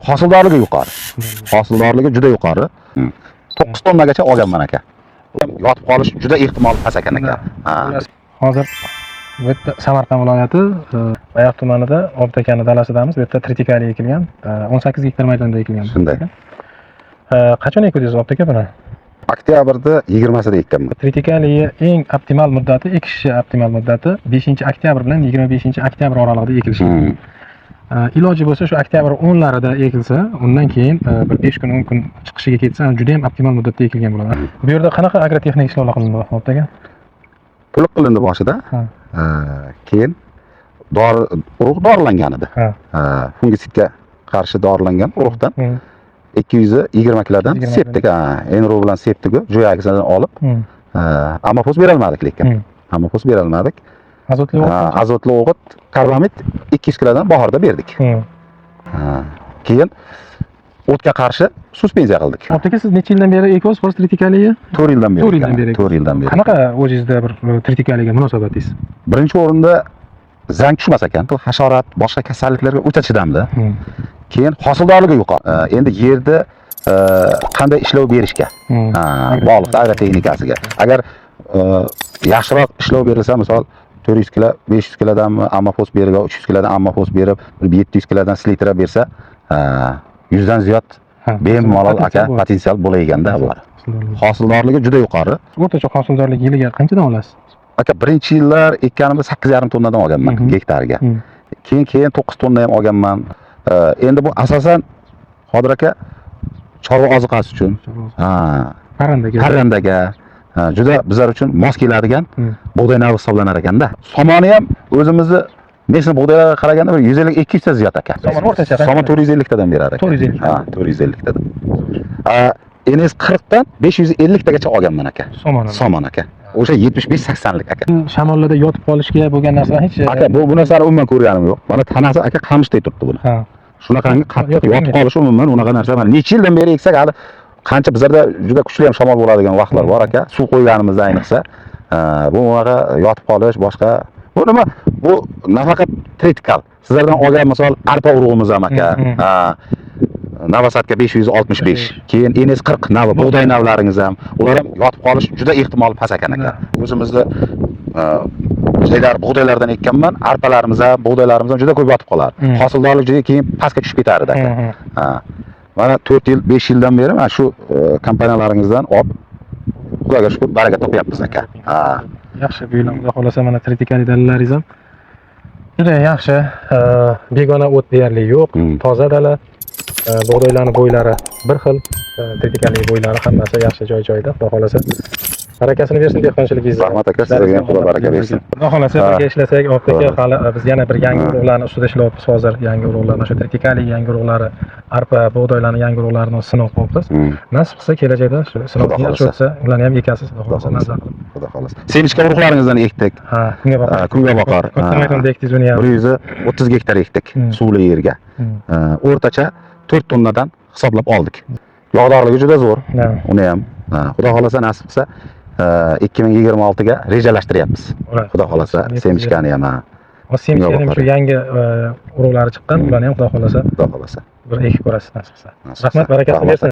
Hosildorligi yuqori. Hosildorligi juda yuqori. 9 tonnagacha olganman aka. Yotib qolish juda ehtimol past ekan aka. Ha. Hozir bu yerda Samarqand viloyati Bayoq tumanida Obid akani dalasidamiz. Bu yerda tritikali ekilgan. 18 gektar maydonda ekilgan. Shunday. Qachon ekdingiz, Obid aka, buni? Oktyabrda 20sida ekkanman. Tritikaliyi eng optimal muddati, ekish optimal muddati 5 oktyabr bilan 25 oktyabr oralig'ida ekilishi. Iloji bo'lsa, shu oktyabr 10larida ekilsa, undan keyin bir 5 kun, 10 kun chiqishiga ketsa, juda ham optimal muddatda ekilgan bo'ladi. Bu yerda qanaqa agrotexnik ishlovlar qilindi, Obid aka? Plug qilindi boshida. Keyin dori, urug' dorilangan edi. Fungisidga qarshi dorilangan urug'dan 220 kilodan 20. Sepdik. Ha, Enro bilan sepdik, jo'yagisidan olib, amofos berolmadik lekin. Amofos berolmadik. Azotli Ha, azotli o'g'it, karbamid 200 kilodan bahorda berdik. Ha, keyin o'tga qarshi suspensiya qildik. Obid aka, siz necha yildan beri ekyapsiz hozir tritikaliyi? 4 yildan beri. 4 yildan beri. 4 yildan beri. Qanaqa o'zingizda bir tritikaliga munosabatingiz? Birinchi o'rinda zang tushmas ekan. Hasharot, boshqa kasalliklarga o'ta chidamli. Keyin hosildorligi yuqori. Endi yerda qanday ishlov berishga, ha, bog'liq agrotexnikasiga. Agar yaxshiroq ishlov berilsa, misol 400 kilo, 500 kilodanmi amofos berib yo 300 kilodan amofos berib, bir 700 kilodan selitra bersa, 100 dan ziyod bemalol aka potensial bor. Potensial bo'laganda bular. Hosildorligi juda yuqori. O'rtacha hosildorlik yiliga qanchadan olasiz? Aka, birinchi yillar ekkanimda 8,5 tonnadan olganman gektariga. Keyin 9 tonna ham olganman. Endi bu asosan, Qodir aka, chorva oziqasi uchun, ha, Parrandaga. Parrandaga, ha, juda bizlar uchun mos keladigan bug'doy navi hisoblanar ekanda. Somoni ham o'zimizni местный bug'doylarga qaraganda bir 150-200 ta ziyod aka. Somon o'rtacha qancha? Somon 450 tadan berar aka. 450. Ha, 450 tadan. NS 40 dan 550 tagacha olganman aka. Somonini. Somon aka. O'sha 75-80lik aka. Shamollarda yotib qolishga bo'lgan narsalar hech Aka, bu narsani umuman ko'rganim yo'q. Mana tanasi aka qamishday turibdi buni. Shunaqangi qattiq Yotib yotib qolishi umuman unaqa narsa. Mana necha yildan beri eksak, hali qancha bizlarda juda kuchli ham shamol bo'ladigan vaqtlar bor aka. Suv qo'yganimizda ayniqsa, bu unaqa yotib qolish boshqa. Bu nima? Bu nafaqat tritikal. Sizlardan olgan misol arpa urug'imiz ham aka. Ha. Navasatka 565. Keyin NS 40 navi, bug'doy navlaringiz ham, ular ham yotib qolish juda ehtimol past ekan aka. O'zimizni şeylar bug'doylardan ekkanman, arpalarimiz ham, bug'doylarimiz ham juda ko'p yotib qolardi. Hosildorlik juda keyin pastga tushib ketardi aka. Ha. Mana 4 yil, 5 yildan beri mana shu kompaniyalaringizdan olib, Xudoga shukr, baraka topyapmiz aka. Ha. Yaxshi, bu yil ham Xudo xohlasa mana tritikali dalalaringiz ham juda yaxshi. Begona o't deyarli yo'q. Toza dala. Bug'doylarning bo'ylari bir xil. Tritikali bo'ylari hammasi yaxshi, joy-joyida. Xudo xohlasa barakasini bersin dehqonchiligingizga. Rahmat aka, sizlarga ham Xudo baraka bersin. Xudo xohlasa birga ishlasak, Obid aka, hali biz yana bir yangi urug'larni ustida ishlayapmiz hozir. Yangi urug'lar, mana shu tritikali yangi urug'lari, arpa, bug'doylarni yangi urug'larini sinov qilyapmiz. Nasib qilsa, kelajakda shu sinov Xudo yaxshi xohlasa. o'tsa, ularni ham ekasiz, Xudo Xudo xohlasa, xohlasa. mazza qilib. Xudo xohlasa. Semechka urug'laringizdan ekdik. Ha, kungaboqar. Ha, kungaboqar. Katta maydonda ekdingiz uni ham. 130 gektar ekdik suvli yerga. O'rtacha 4 tonnadan hisoblab oldik. Yog'dorligi juda zo'r. Uni ham, ha, Xudo xohlasa, nasib qilsa, 2026 ga rejalashtiryapmiz. Bo'ladi. Xudo xohlasa, semechkani ham, ha, Hozir semechkani ham shu yangi urug'lari chiqqan, ularni ham Xudo xohlasa Xudo xohlasa. bir ekib ko'rasiz, nasib qilsa. Nasib Rahmat, qilsa. barakasini Rahmat. bersin.